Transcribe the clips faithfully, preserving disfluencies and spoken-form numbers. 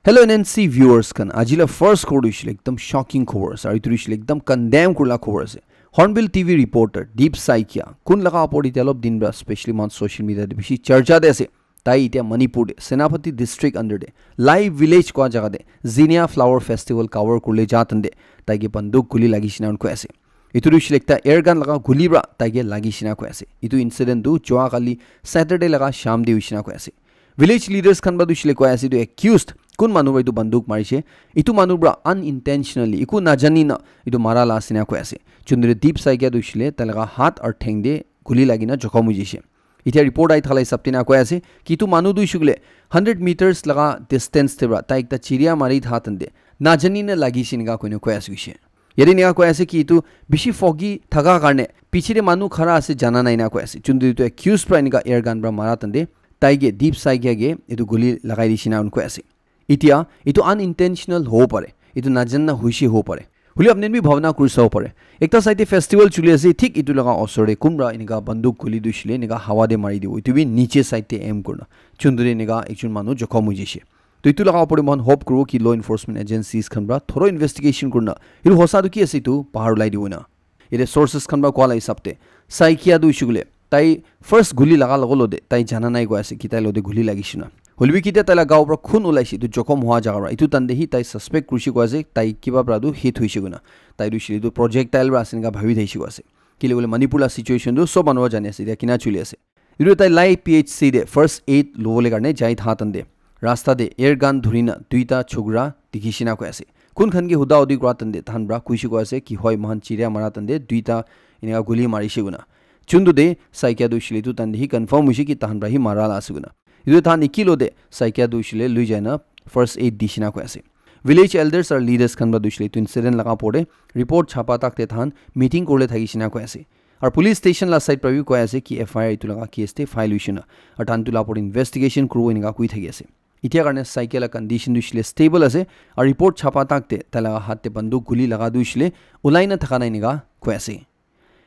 Hello N N C viewers khan, aji la first khobor tu hoishe le ekdam shocking khobor ase, aru etu tu hoishe le ekdam condemn kurila khobor ase. Hornbill T V reporter Deep Saikia, kun laga opor te olop din pra specially mon social media te bishi charcha te ase. Tai itya Manipur te Senapati district under te Lai village koa jaga te Zinia flower festival cover kurle ja tande tai ke banduk guli lagi shina koi ase. Etu tu hoishe le ekta air gun laga guli pra tai ke lagi shina koi ase. Etu incident tu joa kali Saturday laga sham te hoishe na koi ase. Village leaders khan pra tu hoishe le koi ase etu accused kun manu pra etu banduk marishe, etu manu pra unintentionally eku najani na etu mara la ase na koi ase. Chundre Deep Saikia tu hoishe le tai laga hat aru theng te guli lagi na jokhom hoi jaishe. Itya report ahi thala hisab te na koi ase ki etu manu tu hoishe koile hundred meters laga distance te pra tai ekta chiria mari tha tande najani na lagi she enika koina koi ase hoishe. Yate enika koi ase ki etu bishi foggy thaka karne piche te manu khara ase jana nai na koi ase. Chuntu etu accused pra enika air gun pra mara tande tai ke Deep Saikia ke etu guli lagai di shina koi ase. Itya etu unintentional hobo pare, etu najanna hoishe hobo pare. Huli apni bi bhabna kuri sabo pare. Ekta side te festival chuli ase, thik etu laga osor te kunba enika banduk guli tu hoishe le enika hawa te mari dibo. Etu bi niche side te aim kurna. Chuntu te enika ekjon manu jokhom hoi jaishe. To etu laga opor te moikhan hope kuribo ki law enforcement agencies khan pra thorough investigation kurna etu hosa tu ki ase etu bahar ulai dibo na. Yate sources khan pra koa la hisab te Saikia tu hoishe koile tai first guli laga logo lo de tai jana nai koi ase ki tai lo de guli lagi shina. Hoilebi kitia tai la gao pra khun ulaishe etu jokhom hoa jaga pra. Etu tande hi tai suspect kurishe koi ase tai kiba pra tu hit hoishe koina. Tai tu hoishe le etu projectile pra ase enika bhabi thaishe koi ase. Kile koile Manipur la situation tu sob manu pra jani ase, itya kina chuli ase. Etu tai Lai P H C te first aid lobole karne jai tha tande rasta te air gun dhurina duita chokra dikhi shina koi ase. Kun khan ke huda hudi kura tande tahan pra kuishe koi ase ki hoi moikhan chiria mara tande duita enika guli marishe koina. Chuntu te Saikia tu hoishe le etu tande hi confirm hoishe ki tahan pra hi mara la ase koina. Etu tahan iki lo te Saikia tu hoishe le lui jaina first aid di shina koi ase. Village elders aru leaders khan pra tu hoishe le etu incident laga opor te report chapa tak te tahan meeting kurle thaki shina koi ase. Aru police station la side pra bi koi ase ki F I R etu laga case te file hoishe na. Aru tahan etu la opor te investigation kuribo enika koi thaki ase. Itya karne Saikia la condition tu hoishe le stable ase. Aru report chapa tak te tai laga hat te banduk guli laga tu hoishe le ulai na thaka nai enika koi ase.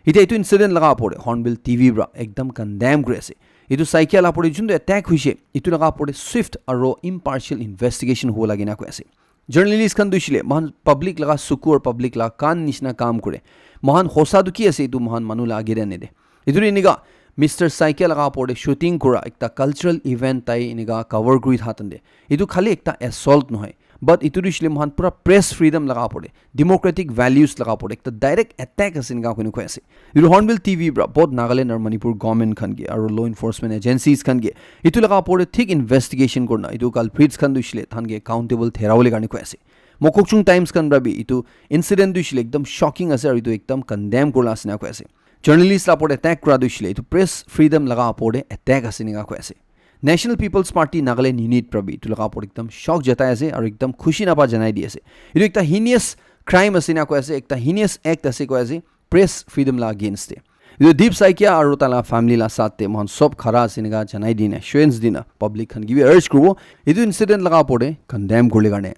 Itya etu incident laga opor te Hornbill T V pra ekdam condemn kuri ase. Etu Saikia la opor te juntu attack hoishe, etu laga opor te swift aru impartial investigation hobo lage na koi ase. Journalist khan tu hoishe le moikhan public laga suku aru public laga kan nishina kam kure. Moikhan hosa tu ki ase etu moikhan manu la age te ane de. Etu tu enika Mister Saikia laga opor te shooting kura ekta cultural event tai enika cover kuri tha tande. Etu khali ekta assault nohoi. But etu tu hoishe le moikhan pura press freedom laga opor te, democratic values laga opor te ekta direct attack ase enika koina koi ase. Etu Hornbill T V pra both Nagaland aru Manipur government khan ke aru law enforcement agencies khan ke etu laga opor te thik investigation kurna etu culprits khan tu hoishe le tahan ke accountable thera bole karne koi ase. Mokokchung Times khan pra bi etu incident tu hoishe le ekdam shocking ase aru etu ekdam condemn kurila ase enika koi ase. Journalist la opor te attack kura tu hoishe le etu press freedom laga opor te attack ase enika koi ase. National People's Party Nagaland unit pra bi etu laga opor ekdam shock jatai ase aru ekdam khushi napa janai di ase. Etu ekta heinous crime ase enika koi ase, ekta heinous act ase koi ase press freedom la against te. Etu Deep Saikia aru tai la family la saath te moikhan sob khara ase enika janai dina, assurance dina public khan ke bi urge kuribo etu incident laga opor te condemn kurle karne.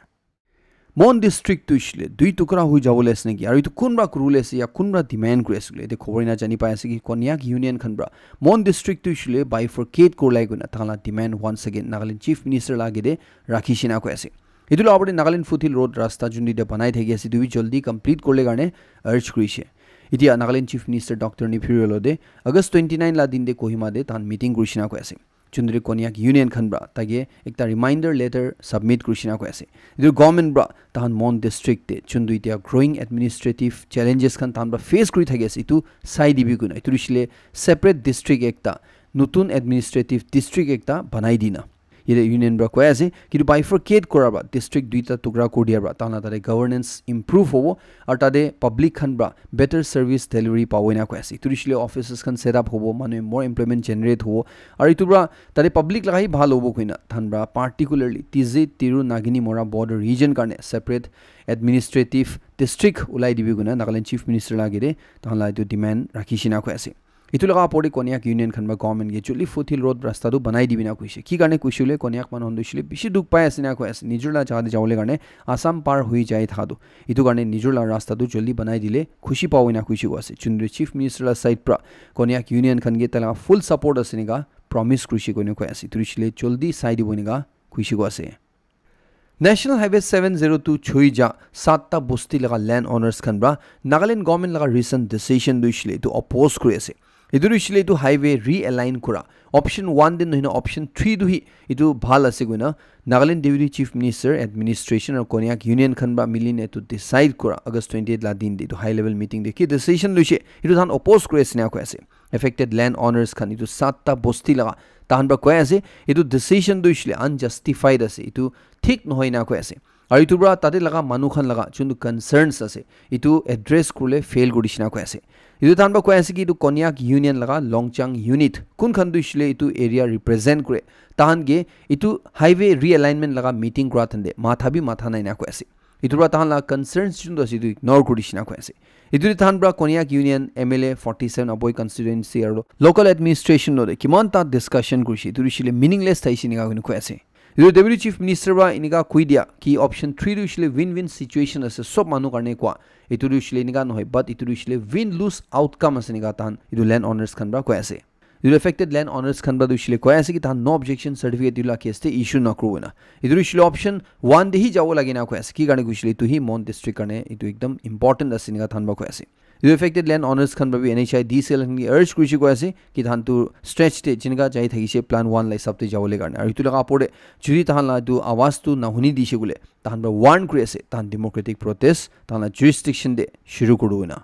Mon district tu hoishe le dui tukra hoi jabo le ase naki? Aru etu kunba kuribole ase ya kunba demand kuri ase koile? Ete khobor ena jani pai ase ki Konyak Union khan pra Mon district tu hoishe le bifurcate kurlai koina tahan la demand once again Nagaland Chief Minister la age te rakhi shina koi ase. Etu la opor te Nagaland Foothill Road rasta jun duita banai thaki ase, etu bi jaldi complete kurle karne urge kurishe. Etia Nagaland Chief Minister Doctor Neiphiu Rio te August twenty nine la din te Kohima te tahan meeting kurishina koi ase. Chundri Konyak Union khan pra taike ekta reminder letter submit kurishina koi ase. Etu government pra tahan Mon district te chundri etia growing administrative challenges khan tahan pra face kuri thaki ase, etu sai dibi koina. Etu hoishe le separate district ekta, nutun administrative district ekta banai dina. Yate union pra koi ase, kintu bifurcate kura pra district duita tukra kuri dia pra tahan la tate governance improve hobo, aru tate public khan pra better service delivery pabo ena koi ase. Etu hoishe le offices khan set up hobo, manu more employment generate hobo, aru etu pra tate public laga hi bhal hobo koina tahan pra particularly Tizit, Tiru, Nagini, Mora border region karne separate administrative district ulai dibi koina Nagaland Chief Minister la age te tahan la etu demand rakhi shina koi ase. Etu laga opor te Konyak Union khan pra government ke joldi Foothill Road rasta tu banai dibi na koishe. Ki karne koishe hoile Konyak manu khan tu hoishe le bishi dukh pai ase na koi ase. Nijor la jaga te jabole karne Assam par hoi jai thaka tu. Etu karne nijor la rasta tu joldi banai dile khushi pabo ena koishe koi ase. Chundri Chief Minister la side pra Konyak Union khan ke tai laga full support ase ena promise koishe koina koi ase. Etu hoishe le joldi sai dibo ena koishe koi ase. National Highway seven zero two choi ja satta bosti laga land owners khan pra Nagaland government laga recent decision tu hoishe le etu oppose kuri ase. Etu tu hoishe le etu highway realign kura option one te nohoi na option three tu hi etu bhal ase koina Nagaland Deputy Chief Minister, Administration aru Konyak Union khan pra mili na etu decide kura August twenty-eight la din te etu high level meeting te ki decision loise etu tahan oppose kuri ase na koi ase. Affected land owners khan etu satta bosti laga tahan pra koi ase etu decision tu hoishe le unjustified ase, etu thik nohoi na koi ase. Aru etu pra tate laga manu khan laga juntu concerns ase etu address kurle fail kuri dishina koi ase. Etu tahan pra koi ase ki etu Konyak Union laga Longchang unit kun khan tu hoishe le etu area represent kure tahan ke etu highway realignment laga meeting kura thande matha bi matha nai na koi ase. Etu pra tahan laga concerns juntu ase etu ignore kuri dishina koi ase. Etu te tahan pra Konyak Union M L A forty seven Aboi constituency aru local administration lo de kiman ta discussion kurishe etu hoishe le meaningless thaishe enika koi ase. Etu Deputy Chief Minister pra enika koi dia ki option three tu hoishe le win win situation ase sob manu karne koi. Etu tu hoishe le enika nohoi but etu tu hoishe le win lose outcome ase enika tahan etu land owners khan pra koi ase. Etu affected land owners khan pra tu hoishe le koi ase ki tahan no objection certificate etu la case te issue nakuru na. Etu tu hoishe le option one te hi jabo lage na koi ase. Ki karne koi hoishe le etu hi Mon district karne etu ekdam important ase enika tahan pra koi ase. Etu affected land owners khan pra bi N H I D C L khan ke urge kurishe koi ase ki tahan tu stretch te jinka jai thakishe plan one la hisab te jabole karne. Aru etu laga opor te jodi tahan la etu awaz tu nahuni dishe koile tahan pra warn kuri ase tahan democratic protest tahan la jurisdiction te shuru kuru na.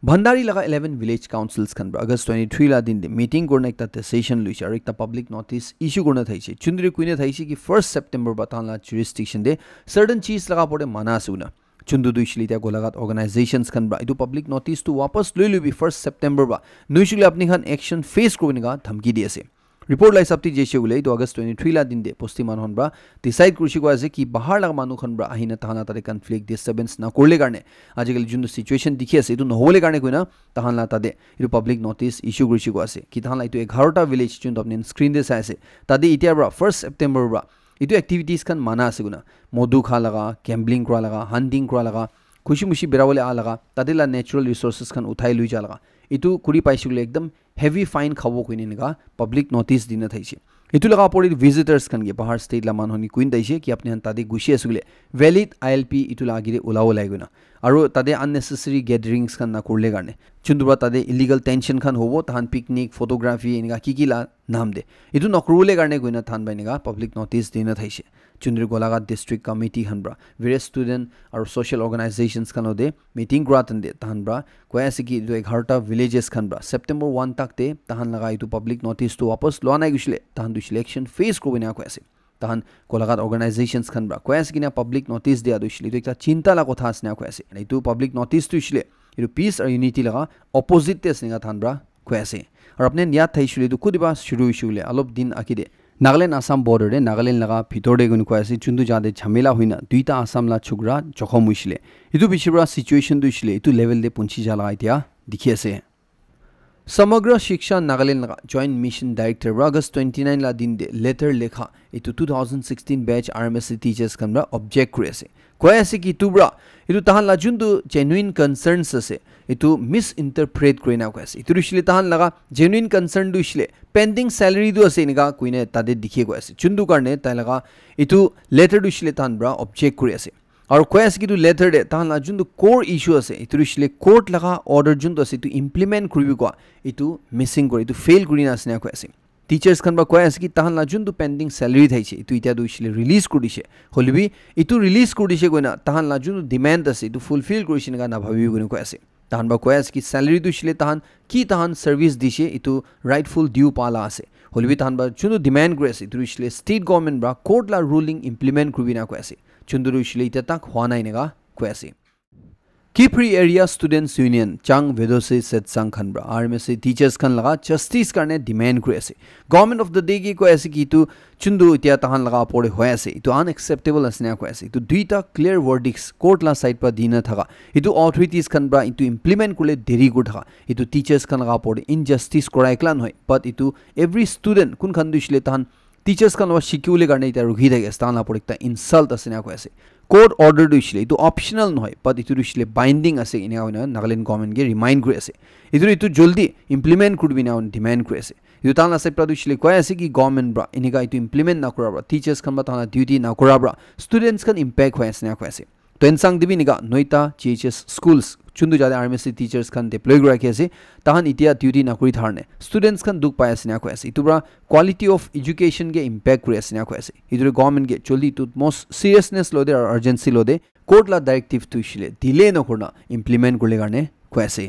Bhandari laga eleven village councils khan pra August twenty-three la din te meeting kurna ekta decision loise aru ekta public notice issue kurna thaise. Juntu te koina thaise ki first September pra tahan la jurisdiction te certain cheez laga opor te mana ase koina. Juntu tu hoishe le etia Golaghat organizations khan pra etu public notice tu wapas loi lobi first September pra nohoishe le apni khan action face kuribo enika dhamki di ase. Report la hisab te jaise koile etu August twenty-three la din te bosti manu khan pra decide kurishe koi ase ki bahar laga manu khan pra ahina tahan la tate conflict disturbance nakurile karne ajikali juntu situation dikhi ase etu nohobole karne koina tahan la tate etu public notice issue kurishe koi ase ki tahan la etu egharo ta village juntu apni khan screen te sai ase tate etia pra first September pra etu activities khan mana ase koina modu kha laga, gambling kura laga, hunting kura laga, khushi mushi berabole aha laga, tate la natural resources khan uthai lui ja laga etu kuri paise koile ekdam heavy fine khabo koina enika public notice dina thaise. Etu laga opor te visitors khan ke bahar state la manu khan ke koina thaise ki apni khan tate gushi ase koile valid I L P etu la age te ulabo lage koina. Aru tate unnecessary gatherings khan nakurile karne. Juntu pra tate illegal tension khan hobo, tahan picnic, photography enika ki ki la naam te. Etu nakuribole karne koina tahan pra enika public notice dina thaise. Chundri Golaghat District Committee khan pra various student aru social organizations khan lode meeting kura thande tahan pra koi ase ki etu egharo ta villages khan pra September one tak te tahan laga etu public notice tu wapas lua nai gushile tahan tu election face kuribo ena koi ase. Tahan Golaghat organizations khan pra koi ase kina public notice dia tu hoishe le etu ekta chinta la kotha ase na koi ase. Etu public notice tu hoishe le etu peace aru unity laga opposite te ase ena tahan pra koi ase. Aru apni khan yaad thaishe le etu kutiba shuru hoishe le alop din age te Nagaland Assam border te Nagaland laga bhitor te koi ase juntu jaga te jhamela hoina duita Assam la chokra jokhom hoishe le. Etu piche pra situation tu hoishe le etu level te punchi ja laga etia dikhi ase. Samagra Shiksha Nagaland laga Joint Mission Director pra August twenty-nine la din te letter lekha etu two thousand sixteen batch R M S C teachers khan pra object kuri ase. Koi ase ki etu pra etu tahan la juntu genuine concerns ase etu misinterpret kuri na koi ase. Etu hoishe le tahan laga genuine concern tu hoishe le pending salary tu ase enika koina tate dikhi koi ase. Juntu karne tai laga etu letter tu hoishe le tahan pra object kuri ase. Aru koi ase ki etu letter te tahan la juntu core issue ase, etu tu hoishe le court laga order juntu ase, etu implement kuribi koa, etu missing kore, etu fail kuri na ase na koi ase. Teachers khan pra koi ase ki tahan la juntu pending salary thaise, etu etia tu hoishe le release kuri dishe. Hoile bi etu release kuri dishe koina tahan la juntu demand ase, etu fulfill kuri dishe enika na bhabibi koina koi ase. Tahan pra koi ase ki salary tu hoishe le tahan ki tahan service dishe, etu rightful due pa la ase. Hoile bi tahan pra juntu demand kuri ase, etu hoishe le state government pra court la ruling implement kuribi na koi ase. Juntu tu hoishe le etia tak hua nai enika koi ase. Kiphire Area Students Union, Chang Vedose Setsang khan pra R M S C teachers khan laga justice karne demand kuri ase. Government of the day ke koi ase ki etu juntu etia tahan laga opor te hoi ase, etu unacceptable ase na koi ase. Etu duita clear verdicts court la side pra dina thaka, etu authorities khan pra etu implement kurle deri kuri thaka, etu teachers khan laga opor te injustice korai ekla nohoi, but etu every student kun khan tu hoishe le tahan teachers khan laga shikibole karne etia rukhi thaki ase, tahan la opor ekta insult ase na koi ase. Court order tu hoishe le etu optional nohoi, but etu tu hoishe le binding ase enika koina Nagaland government ke remind kuri ase. Etu etu jaldi implement kuribi na demand kuri ase. Etu tahan la side pra tu hoishe le koi ase ki government pra enika etu implement nakura pra, teachers khan pra tahan la duty nakura pra students khan impact hoi ase ena koi ase. Tuensang te bi enika noita G H S schools chundu jate R M S C teachers khan deploy kuri rakhi ase, tahan etia duty nakuri tharne students khan dukh pai ase ena koi ase. Etu pra quality of education ke impact kuri ase ena koi ase. Etu government ke joldi etu most seriousness lo de aru urgency lo de court la directive tu hoishe le delay nakurina implement kurile karne koi ase.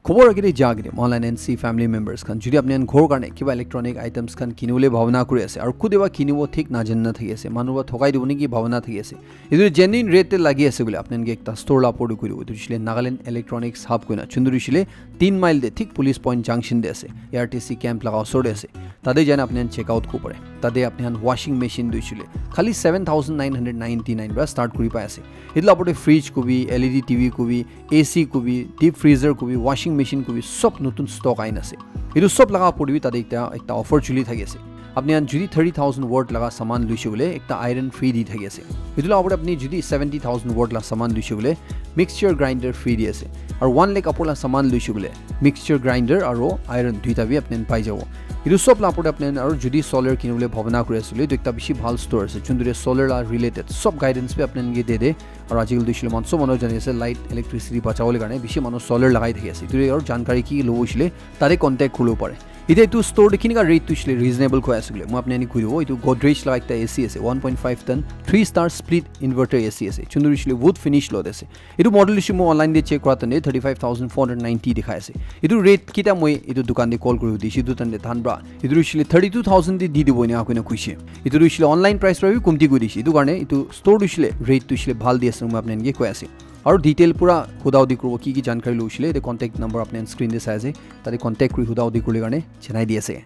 Khobor agete ja agete, mohan la N C family members khan, jodi apni khan ghor karne kiba electronic items khan kinibole bhabona kuri ase, aru kutiba kinibo thik najani na thaki ase, manu pra thokai dibo neki bhabona thaki ase, etu genuine rate te lagi ase koile, apni khan ke ekta store la opor te koi dibo, etu hoishe le Nagaland Electronics Hub koina, chundu hoishe le tin mile te thik police point junction te ase, A R T C camp laga osor te ase, tate jaina apni khan check out kuri pare. Tate apni khan washing machine tu hoishe le khali seven thousand nine hundred ninety nine pra start kuri pai ase. Etu la opor te fridge kobi, L E D T V kobi, A C kobi, deep freezer kobi, washing machine kobi, sob notun stock aina ase. Etu sob laga opor te bi tate ekta, ekta offer chuli thaki ase. Apni khan jodi thirty thousand worth laga saman luishe koile, ekta iron free di thaki ase. Etu la opor te apni jodi seventy thousand worth la saman luishe koile, mixture grinder free di ase. Aru one lakh opor la saman luishe koile, mixture grinder aru iron duita bi apni khan pai jabo. Etu sob la opor te apni khan aru jodi solar kinibole bhabona kuri ase koile, etu ekta bishi bhal store ase. Chundu te solar la related sob guidance bi apni khan ke de de. Aru ajikal tu hoishe le mohan sob manu jani ase, light, electricity bachawole karne bishi manu solar lagai thaki ase. Etu te aru jankari ki lobo hoishe le tate contact kuribo pare. Etia etu store te kinika rate tu hoishe le reasonable koi ase koile, moi apni khan ke koi dibo, etu Godrej la ekta A C ase, one point five ton, three star split inverter A C ase. Chundu hoishe le wood finish lo de ase. Etu model hoishe le moi online te check kura time te thirty five thousand four hundred ninety dikhai ase. Etu rate kita moi etu dukan te call kuri hudishe, etu time te tahan pra etu hoishe le thirty two thousand te di dibo ena koina koishe. Etu hoishe le online price pra bi kumti kuri dishe. Etu karne etu store tu hoishe le rate tu hoishe le bhal di ase, moi apni khan ke koi ase. Aru detail pura huda hudi kuribo, ki ki jankari lo hoishe le, etu contact number apni khan screen te sai ase, tate contact kuri huda hudi kurile karne janai di ase.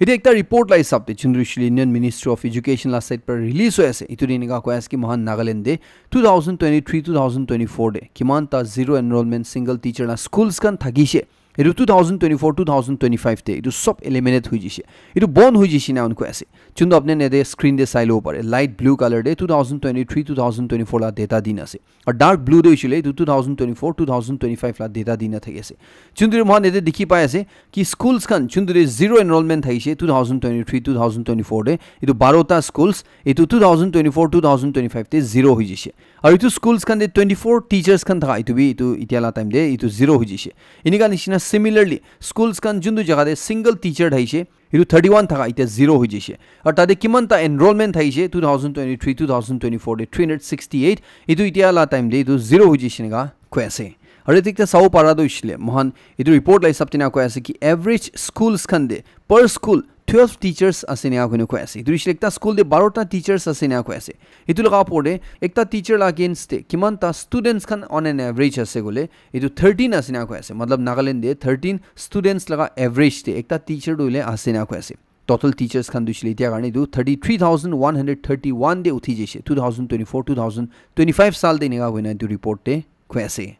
Etia ekta report la hisab te, chundu hoishe le Union Ministry of Education la side pra release hoi ase. Etu te enika koi ase ki mohan Nagaland te two thousand twenty-three two thousand twenty-four te kiman ta zero enrollment single teacher la schools khan thakishe. Etu two thousand twenty-four two thousand twenty-five te etu sob eliminate hoi jishe. Etu bon hoi jishe na koi ase. Chundu apni khan yate screen te sai lobo pare. Light blue color te two thousand twenty-three two thousand twenty-four la data dina ase. Aru dark blue te hoishe le etu two thousand twenty-four two thousand twenty-five la data dina thaki ase. Chundu mohan yate dikhi pai ase ki schools khan chundu te zero enrollment thakishe two thousand twenty-three two thousand twenty-four te, etu baro ta schools etu two thousand twenty-four two thousand twenty-five te zero hoi jishe. Aru etu schools khan te twenty-four teachers khan thaka, etu bi etu etia la time te etu zero hoi jishe. Enika nishina similarly schools khan chundu jaga te single teacher thakishe, etu thirty-one thaka etia zero hoi jishe. Aru tate kiman ta enrollment thakishe two thousand twenty-three two thousand twenty-four te three hundred sixty-eight, etu etia la time te etu zero hoi jishe enika koi ase. Aru etu ekta sabo para tu hoishe le, mohan etu report la hisab te na koi ase ki average schools khan te per school twelve teachers ase ena koina koi ase. Etu hoishe le ekta school te baro ta teachers ase ena koi ase. Etu laga opor te ekta teacher la against te kiman ta students khan on an average ase koile, etu thirteen ase ena koi ase. Matlab Nagaland te thirteen students laga average te ekta teacher tu hoile ase ena koi ase. Total teachers khan tu hoishe le etia karne etu thirty-three thousand one hundred thirty-one te uthi jishe two thousand twenty-four two thousand twenty-five saal te enika koina etu report te koi ase.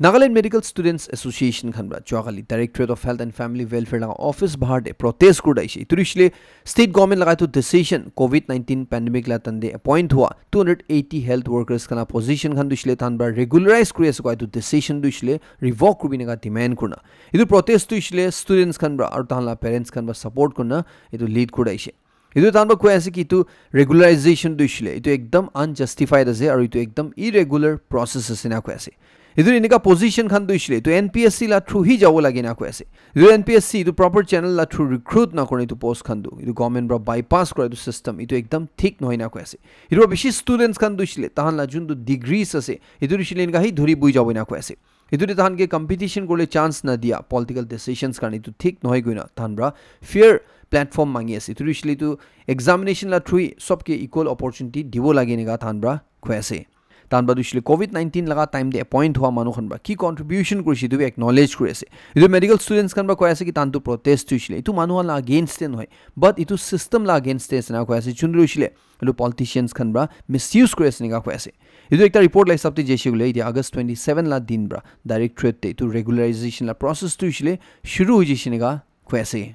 Nagaland Medical Students Association khan pra juakali Directorate of Health and Family Welfare laga office bahar te protest kuri daishe. Etu hoishe le state government laga etu decision, covid nineteen pandemic la time te appoint hua two hundred eighty health workers khan la position khan tu hoishe le tahan pra regularize kuri ase koi etu decision tu hoishe le revoke kuribi enika demand kurina. Etu protest tu hoishe le students khan pra aru tahan la parents khan pra support kurina etu lead kuri daishe. Etu tahan pra koi ase ki etu regularization tu hoishe le etu ekdam unjustified ase aru etu ekdam irregular process ase ena koi ase. Etu enika position khan tu hoishe le etu N P S C la through hi jabo lage ena koi ase. Etu N P S C etu proper channel la through recruit na kore etu post khan tu, etu government pra bypass kora etu system, etu ekdam thik nohoi ena koi ase. Etu pra bishi students khan tu hoishe le tahan la jun tu degrees ase, etu hoishe le enika hi dhuri bui jabo ena koi ase. Etu te tahan ke competition kuribole chance na dia political decisions karne etu thik nohoi koina tahan pra fair platform mangi ase. Etu hoishe le etu examination la through hi sob ke equal opportunity dibo lage enika tahan pra koi ase. Tahan pra tu hoishe le covid nineteen laga time te appoint hua manu khan pra ki contribution kurishe etu bi acknowledge kuri ase. Etu medical students khan pra koi ase ki tahan tu protest tu hoishe le etu manu khan la against te nohoi, but etu system la against te ase ena koi ase. Chun tu hoishe le etu politicians khan pra misuse kuri ase enika koi ase. Etu ekta report la hisab te jaise koile etia August twenty-seven la din pra directorate te etu regularization la process tu hoishe le shuru hoi jaise enika koi ase.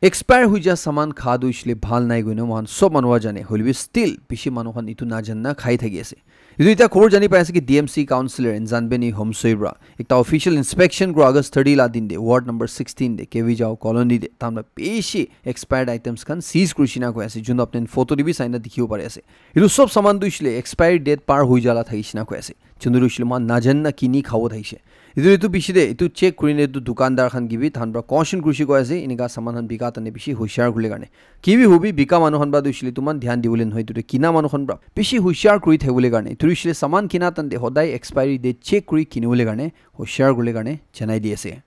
Expire hui ja saman kha tu hoishe le bhal nai koina moikhan sob manu wa jane, hoile bi still bishi manu khan etu na janna khai thaki ase. Etu eta khobor jani pai ase ki D M C councillor Nzanbeni Homsoi pra ekta official inspection kura August thirty la din de ward number sixteen de Kevijao colony de tamra bishi expired items khan seize kurishina koi ase, jun apni photo de bi saina dikhibo pari ase. Etu sob saman tu hoishe le expiry date par hui jala thakishina koi ase. Chunduri hoishe le moikhan najan na kini khabo thakishe. Etu, etu bishi de, etu check kurine etu dukandar khan ki bi tahan pra caution kurishe koi ase, enika saman khan bika tane bishi hushar kurile karne. Ki bi hobi bika manu khan pra tu hoishe le tuman dhyan dibole nohoi, etu de kina manu khan pra bishi hushar kuri thakibole karne. Etu hoishe le saman kina tande hodai expiry date check kuri kinibole karne, hushar kurile karne janai di ase.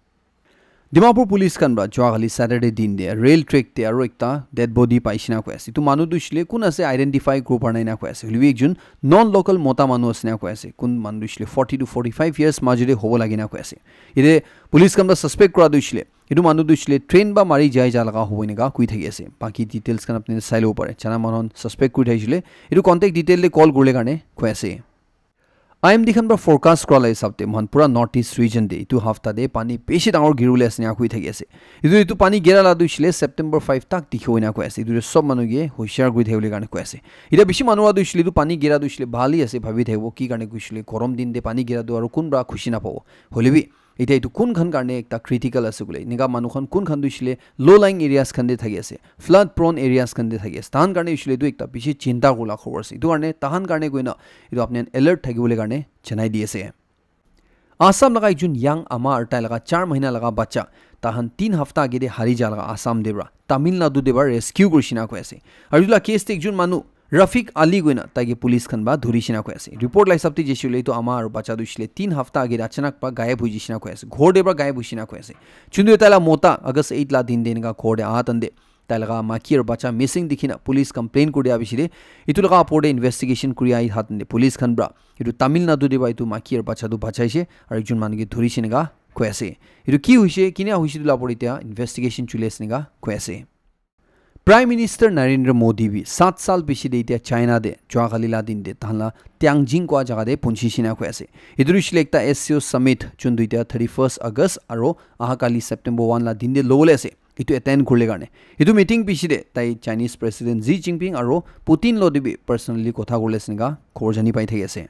Dimapur police khan pra jua kali Saturday din de rail track te aro ekta dead body paishina koi ase. Etu manu tu hoishe le kun ase identify kuri para nai na koi ase. Hoile bi ekjun non local mota manu ase na koi ase. Kun manu tu hoishe le forty to forty-five years majo de hobo lage na koi ase. Ede police khan pra suspect kura tu hoishe le etu manu tu hoishe le train ba mari jai ja laga hobo enika koi thaki ase. Baki details khan apni sai lobo pare. Jana manu khan suspect kuri thakishe le etu contact detail de call kurile karne koi ase. I M D khan pra forecast kura la hisab te moikhan pura North East region te etu hafta te pani bishi dangor giribole ase ena koi thaki ase. Etu, etu pani gira la tu hoishe le September five tak dikhibo ena koi ase. Etu de sob manu ke hushar kuri thakibole karne koi ase. Eta bishi manu wa tu hoishe le etu pani gira tu hoishe le bhal hi ase bhabi thakibo, ki karne hoishe le gorom din te pani gira tu aro kun pra khushi na pabo. Hoile bi eta etu kun khan karne ekta critical ase koile, enika manu khan kun khan tu hoishe le low lying areas khan te thaki ase, flood prone areas khan te thaki ase, tahan karne hoishe le etu ekta bishi chinta kurila khobor ase. Etu karne tahan karne koina etu apni khan alert thakibole karne janai di ase. Assam laga ekjun young ama aru tai laga char mahina laga bacha tahan tin hafta age de hari ja laga Assam de pra Tamil Nadu de pra rescue kurishina koi ase. Aru etu la case te ekjun manu Rafiq Ali koina taike police khan ba dhurishina koi ase. Report la hisab te jaise hoile etu ama aru bacha tu hoishe le tin hafta age de achanak pra gayab hui jishina koi ase. Ghor de pra gayab huishina koi ase. Chundu tai la mota August eight la din de enika ghor de aha tande tai laga maki aru bacha missing dikhina police complain kuri dia bishi de etu laga upor de investigation kuri ahi hat de police khan pra etu Tamil Nadu de pra etu maki aru bacha tu bachaishe aru ekjun manu ke dhurishina koi ase. Etu ki hoishe, kina hoishe etu la upor de etia investigation chuli ase enika koi ase. Prime Minister Narendra Modi bi sat sal bishi de etia China de jua kali la din de tahan la Tianjin kua jaga de punchi shina koi ase. Etu hoishe le ekta S C O summit jun tu etia thirty-first August aro aha kali September one la din de lobole ase. Etu attend kurile karne. Etu meeting bishi de tai Chinese President Xi Jinping aro Putin lo de bi personally kotha kurile ase enika khobor jani pai thaki ase.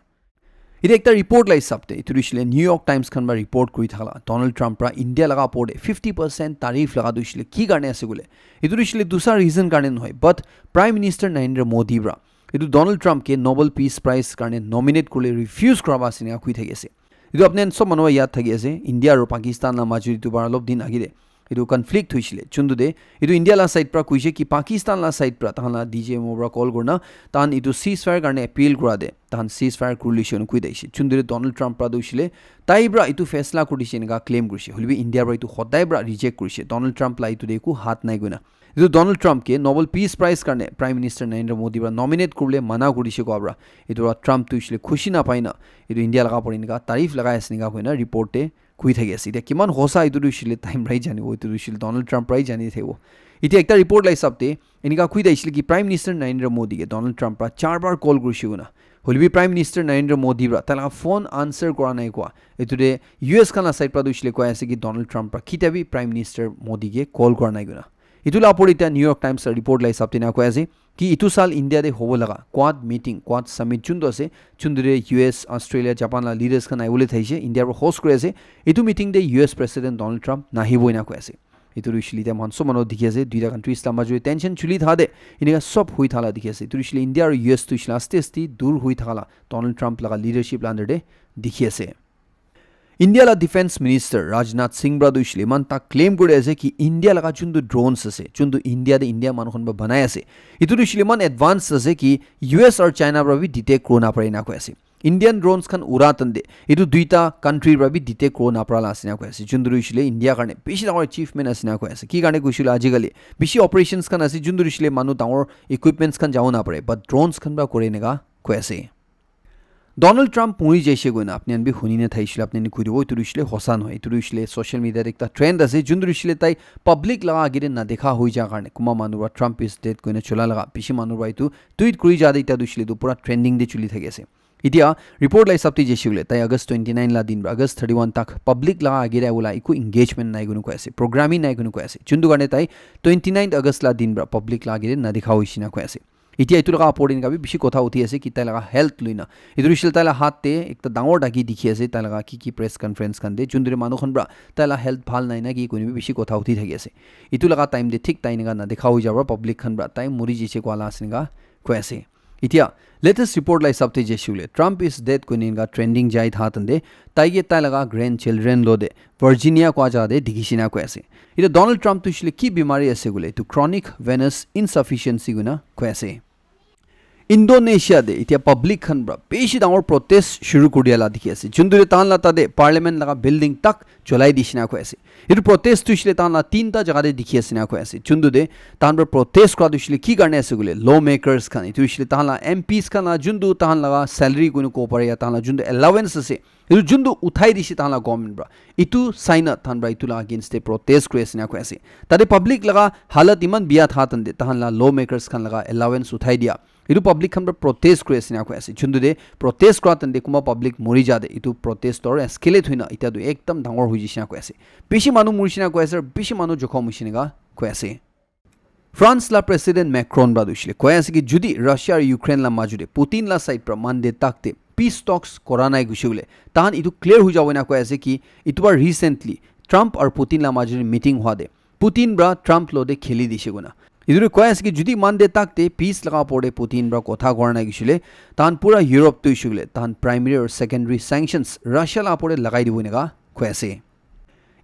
Etu ekta report la hisab te, etu hoishe le New York Times khan pra report kuri thakala Donald Trump pra India laga upor de fifty percent tariff laga tu hoishe le ki karne ase koile. Etu hoishe le dusa reason karne nohoi, but Prime Minister Narendra Modi pra etu Donald Trump ke Nobel Peace Prize karne nominate kurile refuse kura ba ase enika koi thaki ase. Etu apni khan sob manu yad thaki ase, India aru Pakistan la majot etu bar olop din age de etu conflict hoishe le. Chundu de etu India la side pra koishe ki Pakistan la side pra tahan la D J M O pra call kurina tahan etu ceasefire karne appeal kura de tahan ceasefire kuri lishe koi daishe. Chundu de Donald Trump pra tu hoishe le tai pra etu faisla kuri dishe enika claim kurishe. Hoile bi India pra etu hodai pra reject kurishe. Donald Trump la etu de eku hat nai koina. Etu Donald Trump ke Nobel Peace Prize karne Prime Minister Narendra Modi pra nominate kuribole mana kuri dishe koa pra etu pra Trump tu hoishe le khushi na pai na etu India laga upor enika tariff lagai ase enika koina report te koi thaki ase. Etia kiman hosa etu tu hoishe le time pra hi janibo, etu tu hoishe le Donald Trump pra hi jani thakibo. Etia ekta report la hisab te enika koi thakishe le ki Prime Minister Narendra Modi ke Donald Trump pra char bar call kurishe koina. Hoile bi Prime Minister Narendra Modi pra tai laga phone answer kura nai koa. Etu de U S khan la side pra tu hoishe le koi ase ki Donald Trump pra kitia bi Prime Minister Modi ke call kura nai koina. Etu la upor etia New York Times la report la hisab te ena koi ase ki etu sal India te hobo laga Quad meeting, Quad summit chundu ase, chundu de U S, Australia, Japan la leaders khan ahibole thaishe, India pra host kuri ase. Etu meeting te U S President Donald Trump nahibo ena koi ase. Etu hoishe le etia moikhan sob manu dikhi ase, duita countries la majot tension chuli thaka de enika sob hui thala dikhi ase. Etu hoishe le India aru U S tu hoishe le aste aste dur hui thaka la Donald Trump laga leadership la under de dikhi ase. India la Defence Minister Rajnath Singh pra tu hoishe le eman ta claim kuri ase ki India laga chuntu drones ase, chuntu India te India manu khan pra banai ase, etu tu hoishe le eman advance ase ki U S aru China pra bi detect kuri na pare ena koi ase. Indian drones khan ura tande etu duita country pra bi detect kuri na para la ase na koi ase, chuntu tu hoishe le India karne bishi dangor achievement ase na koi ase. Ki karne koishe le ajikali bishi operations khan ase, chuntu tu hoishe le manu dangor equipments khan jabo na pare, but drones khan pra kure enika koi ase. Donald Trump mori jaise koina apni khan bi huni na thaishe le apni khan koi dibo, etu tu hoishe le hosa nohoi, etu tu hoishe le social media te ekta trend ase, chuntu tu hoishe le tai public laga age te na dekha hoi ja karne kunba manu pra Trump is dead koina chola laga bishi manu pra etu tweet kuri ja de, eta tu hoishe le etu pura trending te chuli thaki ase. Etia report la hisab te jaise koile tai August twenty nine la din pra August thirty one tak public la age te wala eku engagement nai kunu koi ase, programming nai kunu koi ase, chuntu karne tai twenty nine August la din pra public la age te na dikha hoishe na koi ase. Etia etu laga opor te enka bi bishi kotha uthi ase ki tai laga health loina. Etu hoishe tai la hat te ekta dangor dagi dikhi ase tai laga ki ki press conference khan te, chuntu te manu khan pra tai la health bhal nai na ki koi kena bi bishi kotha uthi thaki ase. Etu laga time te thik tai enka na dikha hoi jabo, public khan pra tai muri jaise koa la ase enka koi ase. Etia latest report la hisab te jaise koile Trump is dead koi kena enka trending jai tha tande tai ke tai laga grandchildren lo de Virginia koa jaga te dikhi she na koi ase. Etia Donald Trump tu hoishe ki bimari ase koile etu chronic venous insufficiency koi kena koi ase. Indonesia te etia public khan pra bishi dangor protest shuru kuri dia la dikhi ase, chuntu te tahan la tate parliament laga building tak cholai dishi na koi ase. Etu protest tu hoishe tahan la tinta jaga te dikhi ase na koi ase, chuntu te tahan pra protest kura tu hoishe ki karne ase koile lawmakers khan, etu hoishe tahan la M Ps khan la chuntu tahan laga salary koi kena kobo pare ya tahan la chuntu allowance ase, etu chuntu uthai dishi tahan la government pra, etu sai na tahan pra etu la against te protest kuri ase na koi ase. Tate public laga halat iman biya tha tande tahan la lawmakers khan laga allowance uthai dia, etu public khan pra protest kuri ase na koi ase, chuntu te protest kura tande kunba public mori ja de etu protest or escalate hoina etia tu ekdam dangor hoi jaise na koi ase. Bishi manu morishe na koi ase, bishi manu jokhom hoishe na koi ase. France la President Macron pra tu hoishe koi ase ki jodi Russia aru Ukraine la majo te Putin la side pra Monday tak te peace talks kora nai gushi koile tahan etu clear hoi jabo na koi ase ki etu bar recently Trump aru Putin la majo te meeting hua te Putin pra Trump lo te kheli dishe koi kena. Etu te koi ase ki jodi Monday tak te peace laga opor te Putin pra kotha kora nai gushi koile tahan pura Europe tu hoishe koile tahan primary aru secondary sanctions Russia la opor te lagai dibo enka koi ase.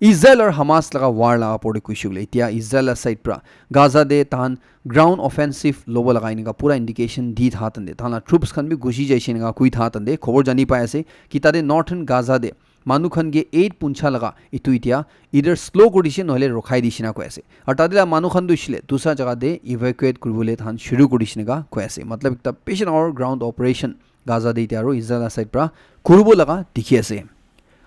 Israel aru Hamas laga war laga opor te koishe koile etia Israel la side pra Gaza te tahan ground offensive lobo laga enka pura indication di tha tande tahan la troops khan bi gushi jaise enka koi tha tande khobor jani pai ase ki tate northern Gaza te manu khan ke aid puncha laga etu etia either slow kuri dishe nohole rokhai dishe na koi ase, aru tate la manu khan tu hoishe dusra jaga te evacuate kuribole tahan shuru kuri dishe enka koi ase, matlab ekta bishi dangor ground operation Gaza te etia aru Israel la side pra kuribo laga dikhi ase.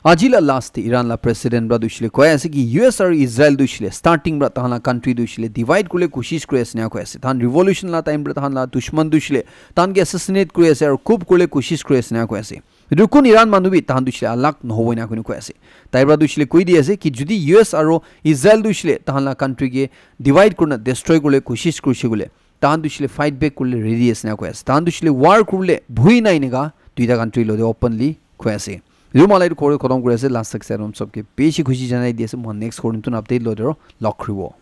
Aji la last te Iran la president pra tu hoishe koi ase ki U S aru Israel tu hoishe starting pra tahan la country tu hoishe divide kuribole koshish kuri ase na koi ase, tahan revolution la time pra tahan la dushman tu hoishe tahan ke assassinate kuri ase aru coup kuribole koshish kuri ase na koi ase. Etu kun Iran manu bi tahan tu hoishe alag nohobo ena koi kena koi ase. Tai pra tu hoishe koi di ase ki jodi U S aru Israel tu hoishe tahan la country ke divide kurina destroy kuribole koshish kurishe koile tahan tu hoishe fight back kuribole ready ase na koi ase. Tahan tu hoishe war kuribole bhui nai enka duita country lo te openly koi ase. Etu moi la etu khobor khotom kuri ase, last tak sai rom sob ke bishi khushi janai di ase. Moi next khobor notun update lo te aro log kuribo.